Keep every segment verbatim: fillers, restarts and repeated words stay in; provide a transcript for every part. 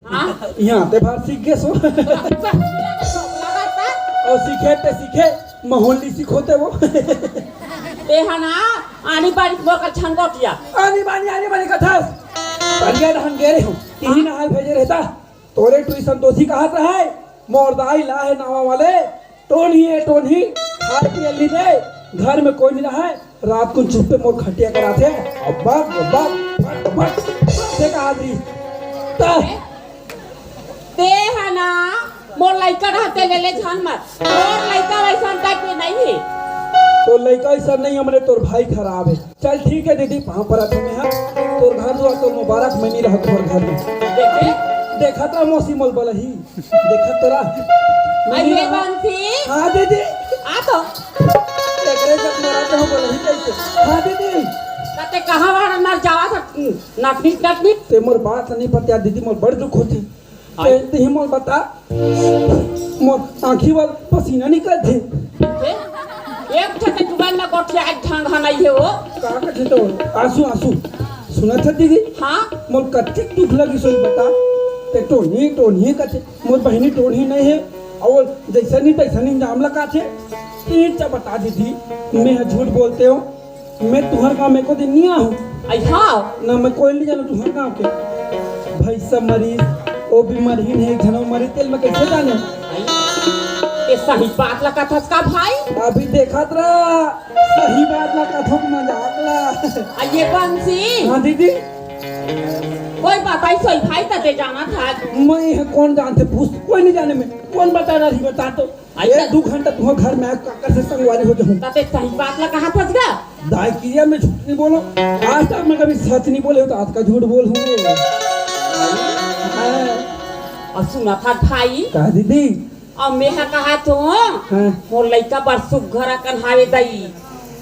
हाँ? यहाँ ते भार सीख गे सो। लगातार। अउ सीखे ते सीखे, महूल नी सीखोते वो। ते हा ना, आनी बानी मोर का छन गोटिया। आनी बानी, आनी बानी कथस। बढ़िया ढंग गे रहे हूँ। तिही नहाय भेजे रहता। तोरे टुरी संतोषी कहत रहे, मोर दाई ला हे नावा वाले, टोनही ए टोनही, खाय पिए ली दे, घर में कोई नहीं रहे, रात को चुप्पे मोर खटिया कराथे, अब्बा, अब्बा, फट, फट, फट, से कहा दी। त ते हा ना, मोर लइका रहते ले ले झन मत। मोर लइका वैसन टाइप के नहीं हे। तोर लइका ऐसा नहीं, हमरे तोर भाई खराब है। चल ठीक है दीदी, पाँव परत हूँ मैं, हाँ। तोर घर दुआर तोर मुबारक, मैं नहीं रहत तोर घर में। देखे? देखत रह मौसी मोल बलही। देखत तो रह। मैं नहीं अरे रहत। बंसी। हाँ दीदी। आ तो। एकरे जब मरा तो हम बलही कैसे? हाँ दीदी। कते कहाँ वाला नर जावा था, नटनी, नटनी। ते मोर बात नहीं पत्या दीदी, मोर बड़ दुख होती। आई। ते, ते ही मोर बता, मोर आँखी वाल पसीना निकलथे। ए? एक ठे ते जुबान में गोठिया आज ढंग हा नहीं है वो। का कथे तो? आंसू, आंसू। सुनत है दीदी? हाँ। मोर कतिक दुख लगी सोई बता। ते टोनी, टोनी कथे। मोर बहिनी टोनी नहीं है। अउ जैसा नहीं तैसा नहीं नाम लगाथे। तीन चा बता दीदी, मैं झूठ बोलते हो। मैं तुहर गाँव में एको दिन नहीं आहूँ। आई हाँ। ना मैं कोई नहीं जानूँ तुहर गाँव के। भैंसा मरीज, ओ भी मरही नहीं, एक झन अउ मरीज तेला मैं कैसे जानूँ? आई, ये सही बात ला कथस का भाई? अभी देखत रह, सही बात ला कथों, मजाक ला। आ ये बंसी। हाँ दीदी। कोई बताई सोई भाई तते जाना था। मैं ये कौन जानथे, पूछ, कोई नहीं जाने मैं। कौन बता रही, बता तो। अच्छा। एक दू घंटा तुहर घर में आके काकर से संगवारी हो जाहूँ। तते सही बात ला कहा था गा? दाई किरिया मैं झूठ नहीं बोलो। आज तक मैं कभी सच नहीं बोले हूँ, तो आज का झूठ बोल हूँ। हाँ। अउ सुनत हा भाई। का दीदी? अउ मैं हा कहा तो, हाँ। मोर लइका बड़ सुग्घर अकन हावे दाई।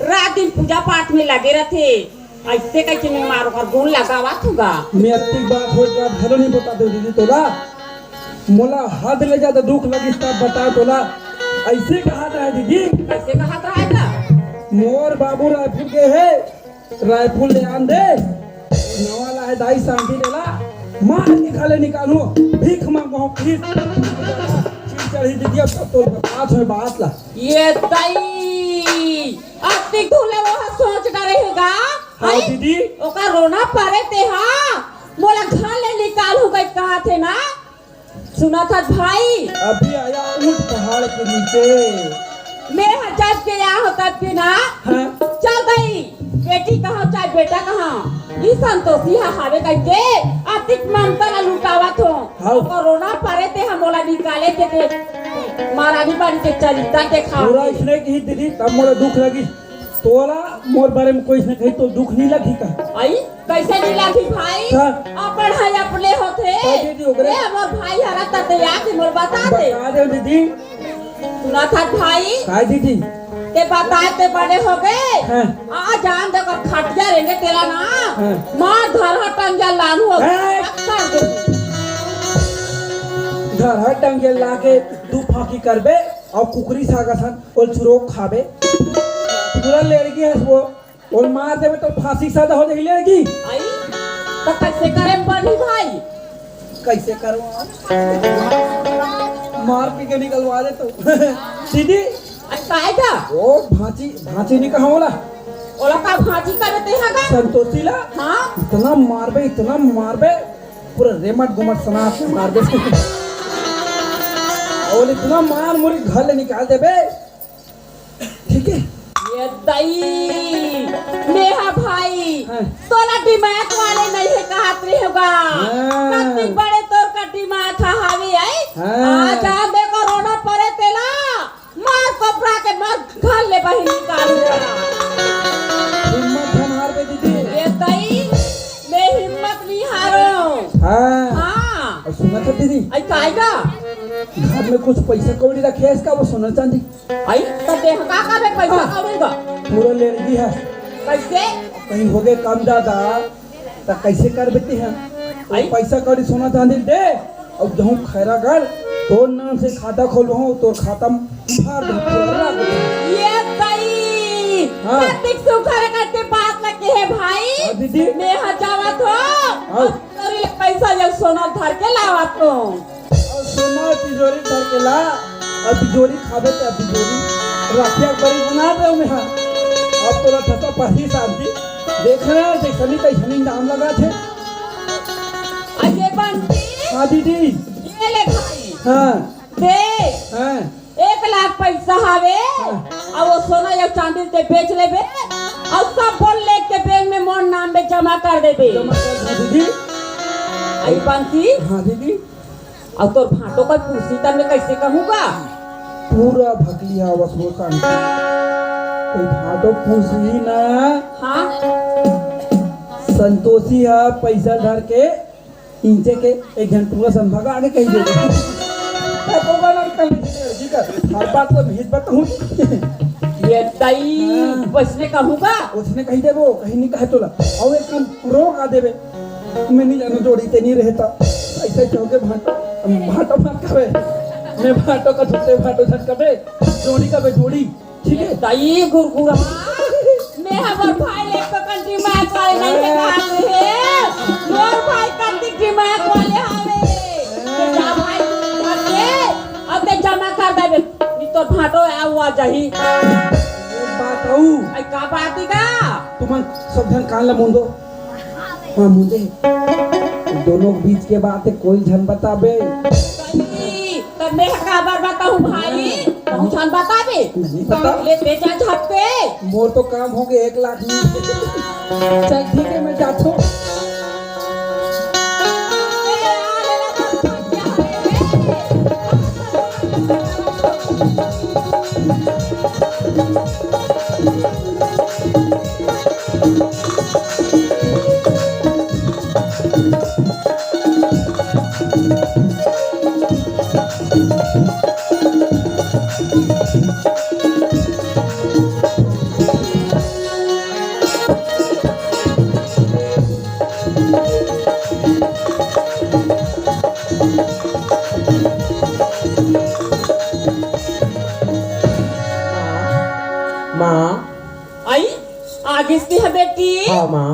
रात दिन पूजा पाठ में लगे रहथे। ऐसे कहिके मैं मारो कर गुण लगावत हूँ गा। मैं अतिक बात हो जात घलो नहीं बता दे दीदी तोला। मोला हद ले ज्यादा दुख लगिस तब बता तोला। ऐसे कहा था दीदी। कैसे कहा था गा? मोर बाबू रायपुर गे हे, रायपुर ले आन दे। नवा ला हे दाई शांति लेला, मार के खाले निकालूँ, भीख मांगो फिर। चिढ़ चढ़ी दीदी, अब तो तोर बात है बात ला। ये दाई, अतिक धुले वो सोच डरे हे गा। हाँ आई? दीदी। ओकर रोना परे ते हा, मोला घर ले निकालहूँ कहिके कहा थे ना। सुनत हा भाई? अभी आया ऊंट पहाड़ के नीचे। मैं हा जब के आया हो तब के ना। हाँ। चल दाई, बेटी कहाँ चाहे बेटा कहाँ, ई संतोषी हा हावे कहिके अतिक ममता ला लुटावत हो। हाँ। ओकर रोना परे ते हा मोला निकाले के ते महारानी बाड़ी के चरित्र देखा। पूरा इसने की दीदी, तब मोला दुख लगी। तोला मोर बारे में कोई से कही तो दुख नहीं लगी का? आई, कैसे नहीं लगी भाई? हाँ। अपन है अपने होथे। तो दीदी, ओकरे ए, हमर भाई हरा तते आके मोर बता दे। बता दे दीदी। सुनत हा भाई? का दीदी? ते बताए ते बड़े हो गए। हाँ। आ जान दे कर खटिया रेंगे तेला ना। हाँ। मार धरहा टंगिया लानू हो। हाँ। कर दे। धरहा टंगिया लाके दू फांकी करबे। अउ कुकरी साग असन ओल छुरोक खाबे। पूरा लेड़गी हस वो, ओल मार देबे तो फांसी के सजा हो जाही लेड़गी। आई, तो कैसे करे बनी भाई? कैसे करो? मार पी के निकलवा दे तो। दीदी। अरे काहे का? ओ भांची, भांची नहीं कहा ओला। ओला का भांची करे ते हा का? संतोषी ला? हाँ। इतना मारबे, इतना मारबे। पूरा रेमट गुमट सना के मार दे। अउ इतना मार मुरी घर ले निकाल देबे। ठीक है? ये दई, नेहा भाई, हाँ। तोला दिमाग वाले नहीं है कहत रहे होगा। हाँ। कत्ती बड़े तोर का दिमाग हा हावी आई? हाँ। आ जा दे कोरोना परे तेला। मार कपड़ा के मार घर ले बहिनी कालू करा। हिम्मत झन हार बे दीदी। ये दई, मैं हिम्मत नहीं हारो। हाँ। हाँ। अउ सुनत हा दीदी? आई कायगा? घर में कुछ पैसा कौड़ी रखे है इसका, वो सोना चांदी। आई, तब देख का का बे पैसा हाँ। कौड़ी का? पूरा लेड़गी है। कैसे? कहीं हो गए कम ज्यादा। त कैसे कर बेटी है? आई? पैसा कौड़ी सोना चांदी दे, अउ जहूँ खैरागढ़ तोर नाम से खाता खोलवाहूँ, तोर खाता में भर दे, पूरा रख दे। ये दई, हाँ। कतिक सुखर करके बात लगे है भाई। हाँ, दीदी। मैं हा जावत हो, हाँ। अब तोरी पैसा ये सोना धर के लावत अउ सोना तिजोरी धर के ला, अउ तिजोरी खाबे त तिजोरी। राखिया बड़ी बना दे में हा। अब तोला ठसा पाही शांति। देखना, जैसनी तैसनी दाम लगा थे। अजय बंटी। हाँ दीदी। ये ले भाई। हाँ। दे। हाँ। एक लाख पैसा हवे, हाँ। अउ वो सोना या चांदी ते बेच लेबे, अउ सब बोल लेके बैंक में मोर नाम में जमा कर देबे। जमा कर दे दीदी। आई बंसी। हाँ दीदी। अउ तोर भांटो का पूछी त मैं कैसे कहूँगा? पूरा भकली हा वस वो संग। कोई भांटो पूछी ना। हाँ। संतोषी हा पैसा धर के इंचे के एक झन टूरा संभागा आगे कही दे। ए, तो गाना कम जी कर, हर बात को भेज बताऊं। ये ताई, हाँ। वैसने कहूँगा। उसने कही देबो, कहीं नहीं कहे तोला। अउ एक काम रोक आ देबे। मैं नहीं जानू जोड़ी ते नहीं रहता। ऐसे कहोगे भाटो, भाटो मत कबे। मैं भाटो का छुट्टे भाटो झट कबे। जोड़ी कबे जोड़ी। ठीक है। दाई गुरगुरा, मैं हमर भाई ले तो कन दिमाग वाले नहीं के कहा है। मोर भाई कन दिमाग वाले हवे। ते जा भाई, तू मत ले, अब ते जमा कर देबे। नहीं तो भाटो आ हुआ जाही। एक बात हूँ। आई का बात ही का? तुमन सब झन कान ला मुंदो। हाँ, मुझे दोनों के बीच के बात है, कोई झन बताबे। नहीं, तब मैं काबर बताऊं भाई? कहूं झन बताबे? नहीं बता। ले बेटा झपके। मोर तो काम हो गए एक लाख में। चल ठीक है, मैं जाता हूँ। माँ। आई, आगिस नहीं है बेटी। हाँ माँ।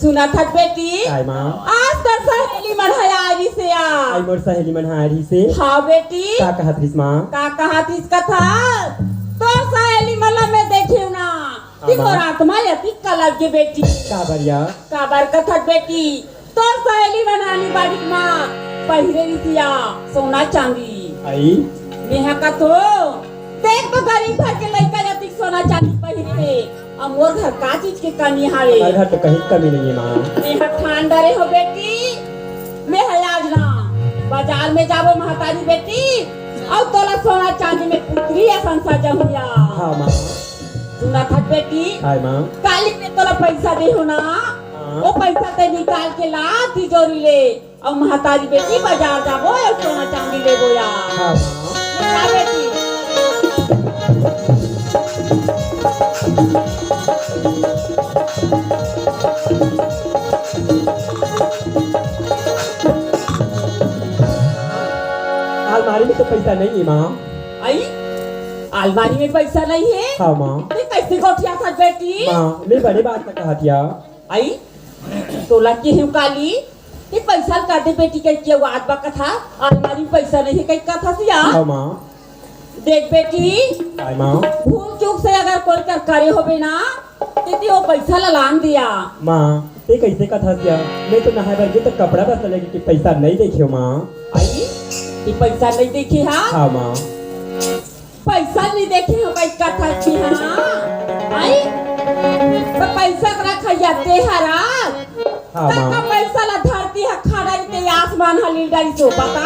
सुनत हस बेटी? काय माँ? आज तोर सहेली मन ह आय रिहिसे आ। आई मोर सहेली मन ह आय रिहिसे। हाँ बेटी। का कहत रिहिस माँ? का कहत रिहिस कथस? तोर सहेली मन ला मैं देखेंव ना, कि हाँ माँ। मोर आत्मा अतिक कलप गे बेटी। काबर या? काबर कथस बेटी? तोर सहेली मन आनी बाड़ी माँ पहिरे रिहिसे आ सोना चांदी। आई? मेहा कथों, देख तो गरीब घर के लइका अतिक सोना चांदी पहिरे हे। अब मोर घर का चीज के कमी हावे? हमारे घर तो कहीं कमी नहीं है माँ। मैं ह ठान डरे हों बेटी, मैं ह आज ना बाजार में जाबो महतारी बेटी, अउ तोला सोना चांदी में पुतरी असन सजाहूँ या। हाँ माँ। सुनत हस बेटी? हाय माँ। काली मैं तोला पैसा देहूँ ना, हाँ। वो पैसा ते निकाल के ला तिजोरी ले। अउ महतारी बेटी बाजार जाबो अउ सोना चांदी लेबो या। हाँ, माँ। ले जा बेटी। अलमारी में तो पैसा नहीं है, माँ। आई? अलमारी में पैसा नहीं है? हाँ, माँ। ते कैसे गोठियाथस बेटी? माँ, मैं बड़े बात का कहत या। आई, तोला केहेंव काली, कि पैसा ल कर दे बेटी कहिके, अउ आज बा कथस, अलमारी में पैसा नहीं है कहिके कथस या। हाँ, माँ। देख बेटी, काय माँ? भूल चूक से अगर कोई कर करे होबे ना, ते, ते वो पैसा ला लान दिया। माँ, ते कैसे कथस या? मैं तो नहाय बर गे तो कपड़ा बदले गे कि पैसा नहीं देखेंव माँ। आई, कि पैसा नहीं देखे हा? हाँ, माँ। पैसा नहीं देखे हो कहिके कथस कि हाँ? आई? त पैसा रखइया ते हरस। हाँ, त माँ। का पैसा ला धरती ह खा डारिस ते आसमान ह लील डारिस ओ बता?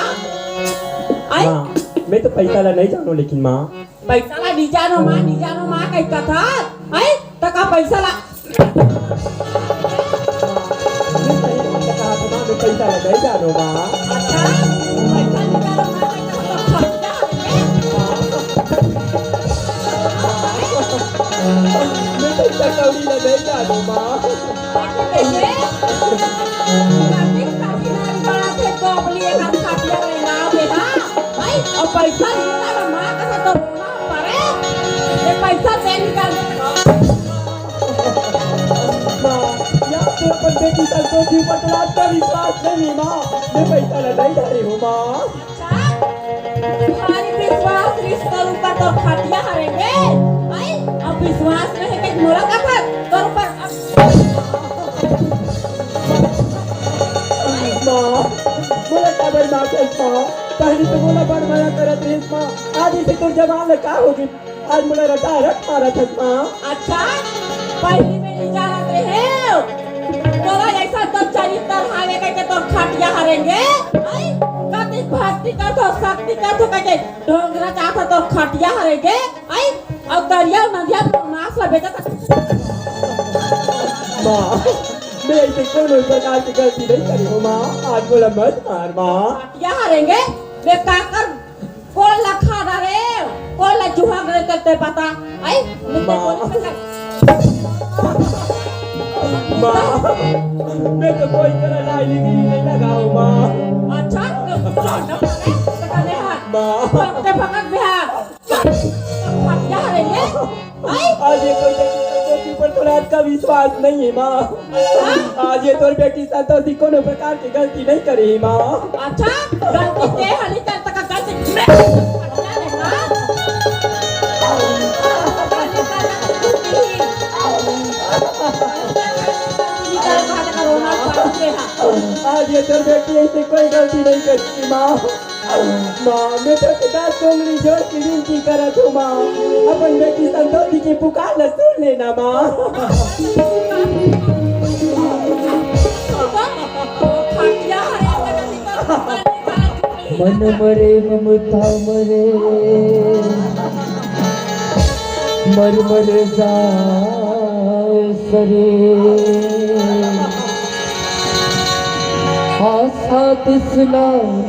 आई? माँ, मैं तो पैसा ला नहीं जानों, लेकिन माँ। पैसा ला नहीं जानों माँ, नहीं जानों माँ कहिके कथस? आई? त का पैसा ला मैं सही बात कहा था, माँ, मैं पैसा ला नहीं जानों, माँ। अच्छा, पैसा नहीं जानों, माँ, पैसा तो खर्चा है। मैं पैसा कौड़ी ला नहीं जानों, माँ। बात है ये। काफी, काफी नारी बात है, तो अपनी एक हाथ खा दिया, मैं ना दे, हाँ। भाई, और पैसा नहीं जानों, माँ, कैसे तो अरे, ये पैसा दे निकाल दे। माँ, या तो अपन देख तू संतोषी पर तोला अतना विश्वास नहीं हे माँ, मैं पैसा ला नहीं धरे हूँ माँ। अच्छा? भारी विश्वास रिस तोर ऊपर तोर खटिया हरे गे। आई, अब विश्वास नहीं हे कि मोला का था तोर ऊपर अब माँ, मोला काबर माँ कस माँ, पहली तो मोला बड़ मया करत रहिस माँ, आज इसे तोर जवान ला का हो गे? आज मोला रटा रट मारत हस माँ। अच्छा, पहली में नहीं जानत रहे हो। तोरा ऐसा तो चरित्र हावे कह के तोर खटिया हरे गे। आई, कति भक्ति कर दो, शक्ति कर दो कह के डोंगरा चाहत तो खटिया हरे गे। आई, अब दरिया नदिया पर मांस ला बेचत। माँ, मैं ऐसे कोनो प्रकार की गलती नहीं करे हूँ माँ, आज मोला मत मार माँ। खटिया हरे गे, मैं का कर कोन ला खा डारे, कोन ला जुहा डारे ते, ते बता। आई, मिलते माँ। कोन से कर- माँ, मैं तो कोई तरह लाई नहीं, नहीं लगाओ माँ। अच्छा, तो लौंडा मारे, तो कने हाथ। माँ। पकड़, पकड़ बिहार। क्या करेंगे? आई? आज ये तोर बेटी संतोषी पर तोर अतना विश्वास नहीं हे माँ। हाँ? आज ये तोर बेटी संतोषी कोनो प्रकार के गलती नहीं करे हे माँ। अच्छा, गलती के हली कर तक गलती मैं करना है, हाँ? आज ये तोर बेटी ऐसे कोई गलती नहीं करती माँ। माँ, मैं तो दस उंगली जोड़ के विनती करत हूँ माँ, अपन बेटी संतोषी के पुकार ला सुन लेना माँ। मन मरे ममता मरे, मर मर जाए शरीर। आशा तृष्णा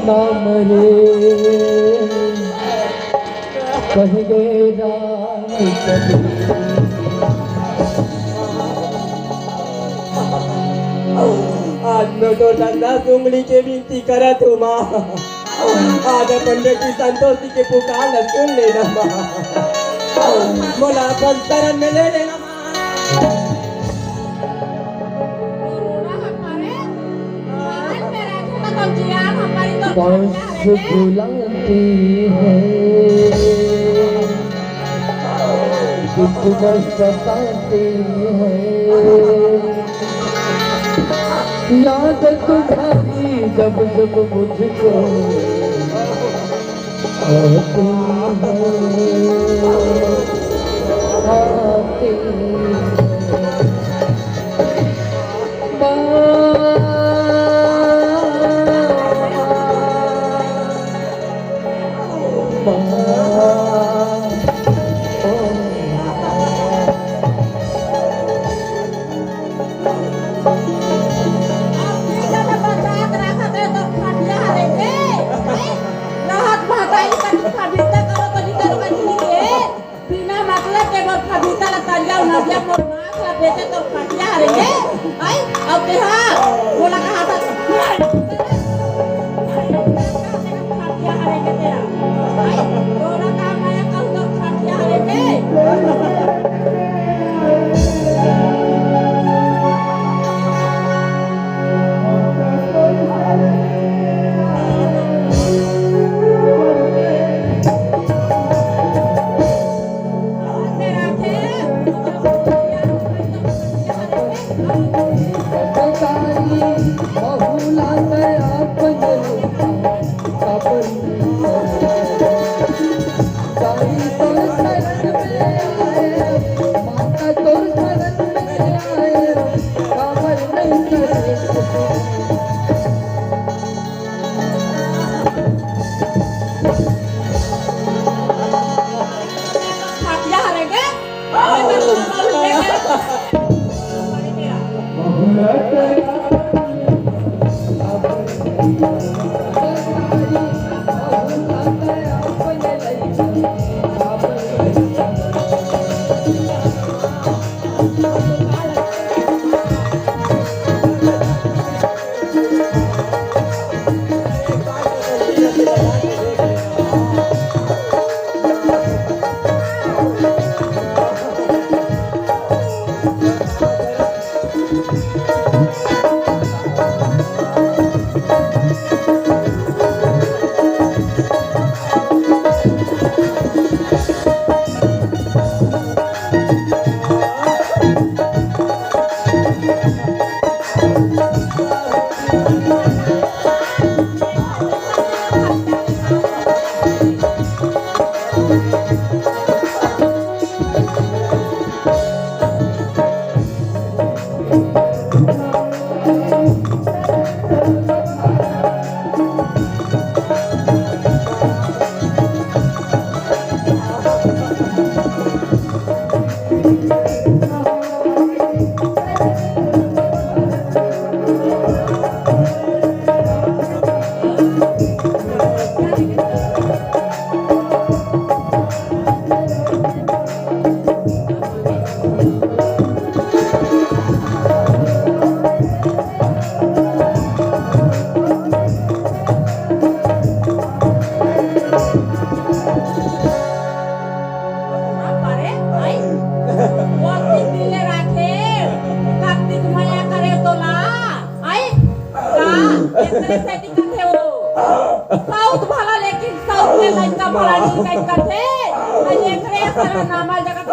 ना मरे, कह गए राम कबीर। आज मैं तो दस उंगली के विनती करत हूँ माँ, आज अपन बेटी संतोषी के पुकार ला सुन लेना माँ, मोला अपन शरण में ले लेना माँ। कौन से बुलाती है, कितना सताती है, याद तुम्हारी जब जब मुझको आती है, आती है। बिना मतलब के मोर फबीता ला तरिया नदिया मोर मांस ला बेचे तो खटिया हरे गे। आई, अब ते हा, मोला कहा था, खटिया हरे गे तेरा। आई, तोरा का मया कहूँ तो खटिया हरे गे। अरे, आई। वो तीन दिन ले राखे। कार्तिक मया करे तोला। आई, का? एकरे से दिखत हे वो। साउथ भला, लेकिन साउथ में लइका भला नहीं कहीं करथे। आई, एकरे से नामल जगत।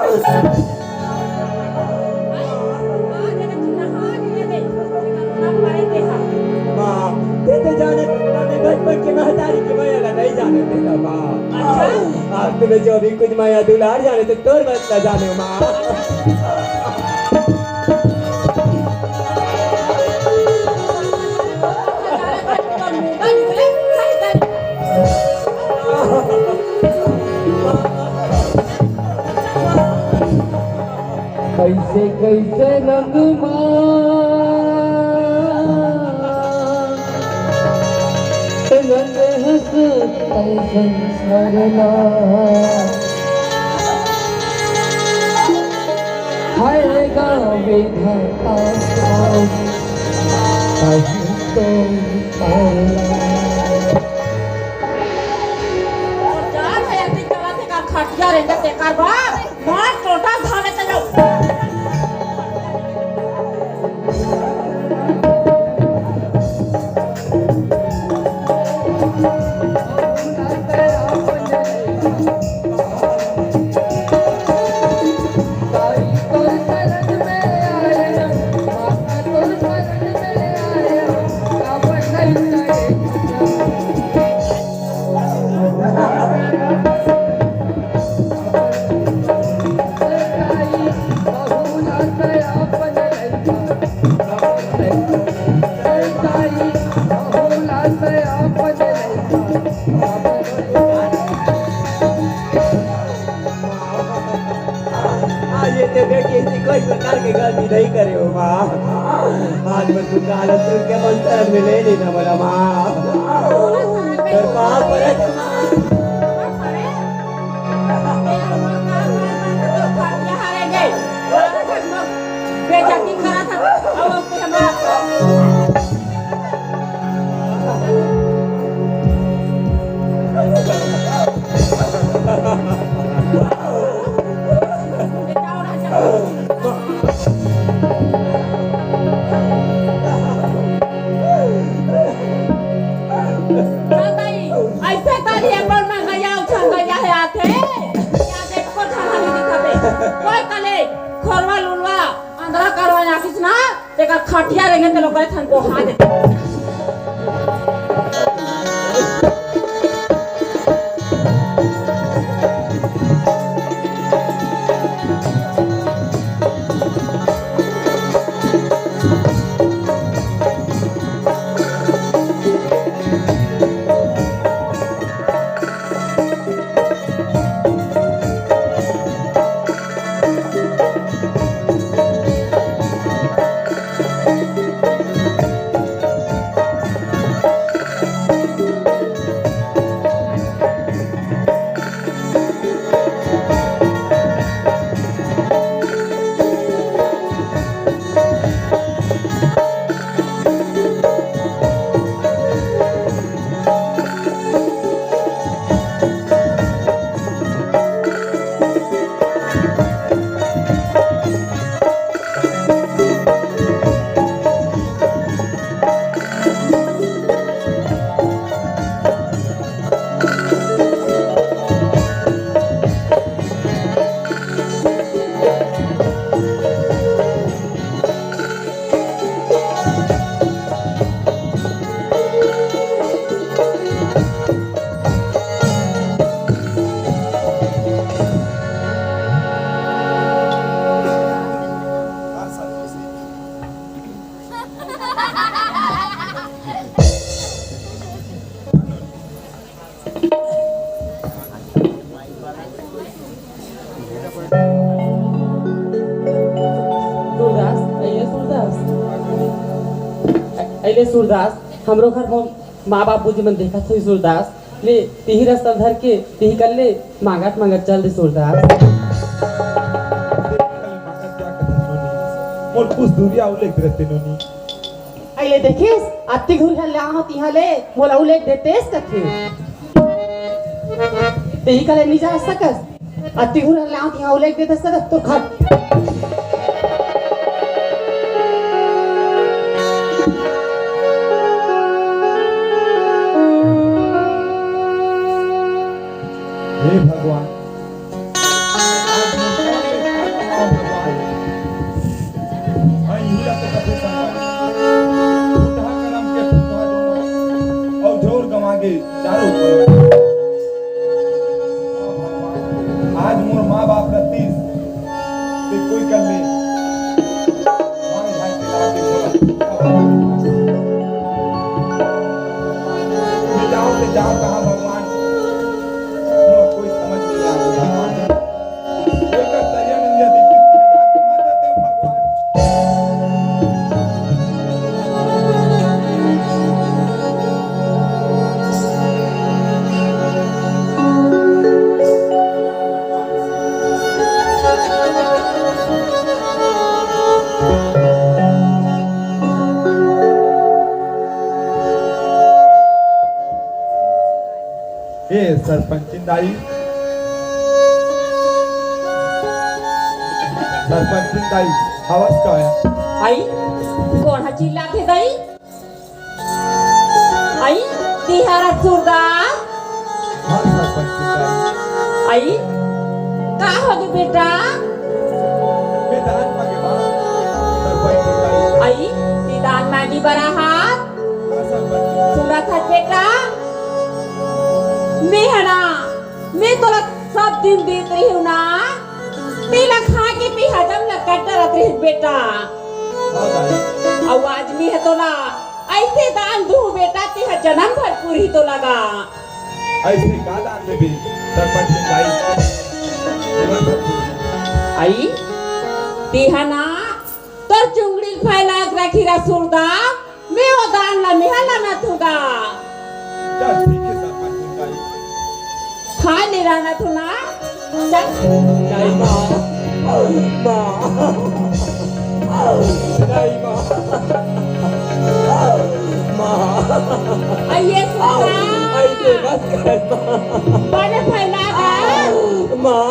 माँ, ते तो जाने, तूने बचपन के महतारी के मया ला नहीं जाने देता, माँ। अच्छा। आज तूने जो भी कुछ मया दुलार जाने, तो तोर बस ला जाने, माँ। कइसे कइसे रंग मा रंग हस तन संसार ला। हाय गा विधाता, कहीं तो पाला। जा भैया, तू चला थे का खटिया रेंगे तेकर बाप। मार टोटा धामे ते जाओ। आज ये तो बेटी ऐसी कोई प्रकार की गलती नहीं करे हो माँ। आज मैं तू का हालत सुन के मन शरण में ले लेना बोला माँ। तेरे पाँव पड़े थे माँ। बेइज्जती करा था। अब हमको हमारा चल दाई, अइसे कर ये पर मैं गया उठा गया हे आथे। या देखो थाना नहीं दिखाते। कोई कले, खोरवा लुलवा, अंदरा करवा या किसना, तेका खटिया रेंगे ते लोग करे थन को हाथ दे। सूरदास, अइले सूरदास। अइले सूरदास, हमरो घर म माँ बाबूजी मन देखत होही सूरदास। ले, तिही रस्ता धर के, तिही कर ले, मांगत मांगत चल दे सूरदास। मोर कुछ दूरिया उलेख दे रहते नोनी। अइले देखिस, अत्ती घुरिया ले आहो तिहा ले, मोला उलेख देतेस कथे। तेही कले नी जा सकस। अति घुर लाओ, यहाँ उलेख दे दस, तो खट। हे भगवान, अउ जोर गवा गे चारों तरफ। आज मोर माँ बाप रतिस, ते कोई कर ले। मांग भाई के लाके बोला। मैं जाओ ते जाओ कहाँ भगवान? मोर कोई समझ नहीं आ रहा। ए सरपंचिन दाई, सरपंचिन दाई, हवस का है? आई, कोन ह चिल्लाथे दाई? आई, तिहारा सूरदास। हाँ, सरपंचिन दाई। आई, का होगे बेटा? मैं दान मांगे बा, सरपंचिन दाई। आई, ते दान मांगी बर आहात? सुनत हस बेटा, मैं ह ना, मैं तोला सब दिन देत रहिहूं ना, तेला खा के ते हजम न करत रहिस बेटा। अउ आज मैं ह तोला अइसे दान दूं बेटा, ते ह जनम भर पूरही तोला गा। अइसे का दान देबे, सरपंचिन दाई? आई, ते ह ना, तोर चुंगड़ी ल फैला के रखी रा सूरदास, मैं ओ दान ला मेहा लानथों गा। चल ठीक हे सरपंचिन दाई। खा ले लानथों ना। चल। नहीं माँ। माँ। नहीं माँ। माँ। अइसे सूरदास। अइसे मत कर माँ। बने फैला गा। माँ।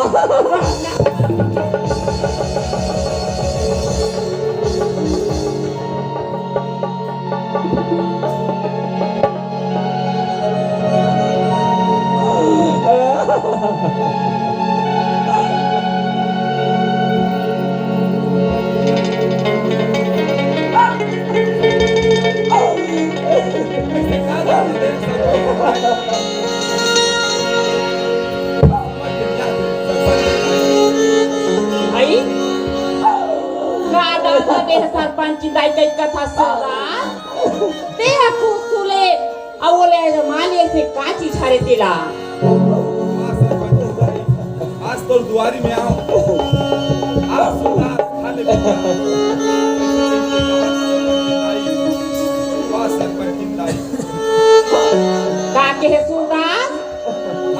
आई? का दादा दे सरपंचिन दाई कई कथा सुना? ते ह खुद सुले, अउ ओले मालिक से का चीज हरे तेला? आज तोर दुआरी में आओ। आज सुना, खा ले बेटा। वाह, सरपंचिन दाई। का कहे सुना?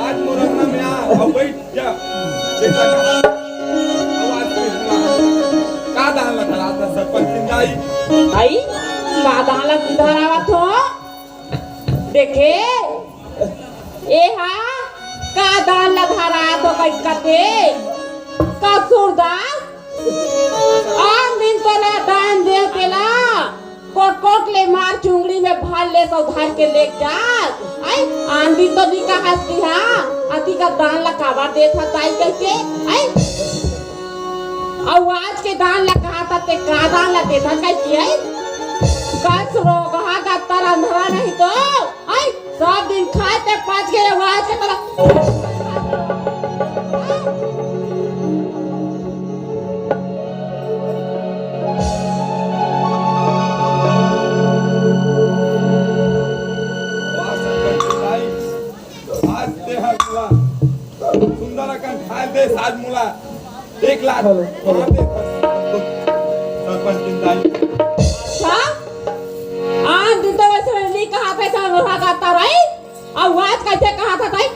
आज मोर अंगना में आ, अउ बैठ। या, बेटा, आवाज पे सुना। का दान ला धरात हस सरपंचिन दाई? आई, का दान ला धरावत हो? देखे, ए हा, का दान ला धरात हो कहि कथे? का सूरदास? आन दिन तोला दान देव तेला। कोट कोट ले मार चुंगड़ी में भर ले सौधार के लेके जात। आई, आन दिन तो नी कहस कि हाँ, अति का दान ला काबर देत हस ताई कहिके। आई, अउ आज के दान ला कहत हस ते का दान ला देत हस कहिके। आई, कस रोगहा गत्तर अंधरा नहीं तो। आई, सब दिन खाए ते पच गए, आज के तोला। एक लाख। Hello, hello. सरपंच चिंता नहीं। अच्छा? आज दिन तो वैसे नहीं कहा था, ऐसा लोहा गाता रही। अब आज कैसे कहा था ताई?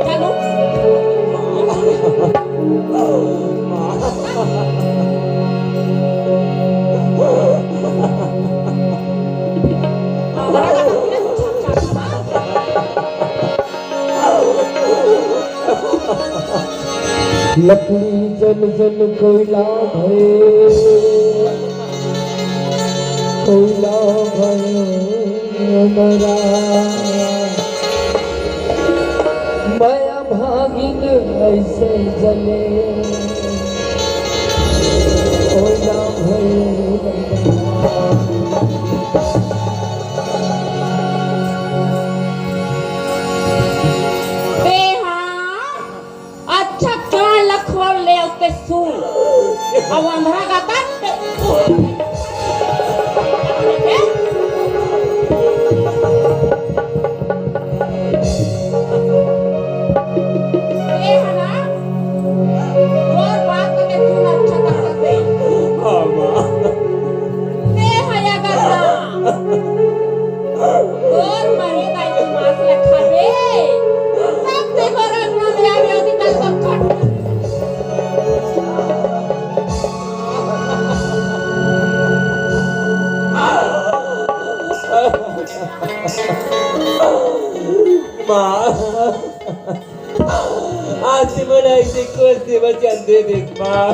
चलो। लकड़ी जल जल कोयला भये, कोयला भये अमरा। मया भागिन ऐसे जले, कोयला भये अमरा। तेहा अच्छा कान ला खोल ले, अउ ते सुन। अब अंधरा गाता। ए हना, तोर बात के सुन अच्छा तरह से। हाँ, माँ। ए हया गाता। तोर मरे दाई के मांस ल खाबे, तब ते मोर अंगना में आबे, अभी तक सब खट। माँ, आज से मोला ऐसे कोन से वचन दे दे, माँ।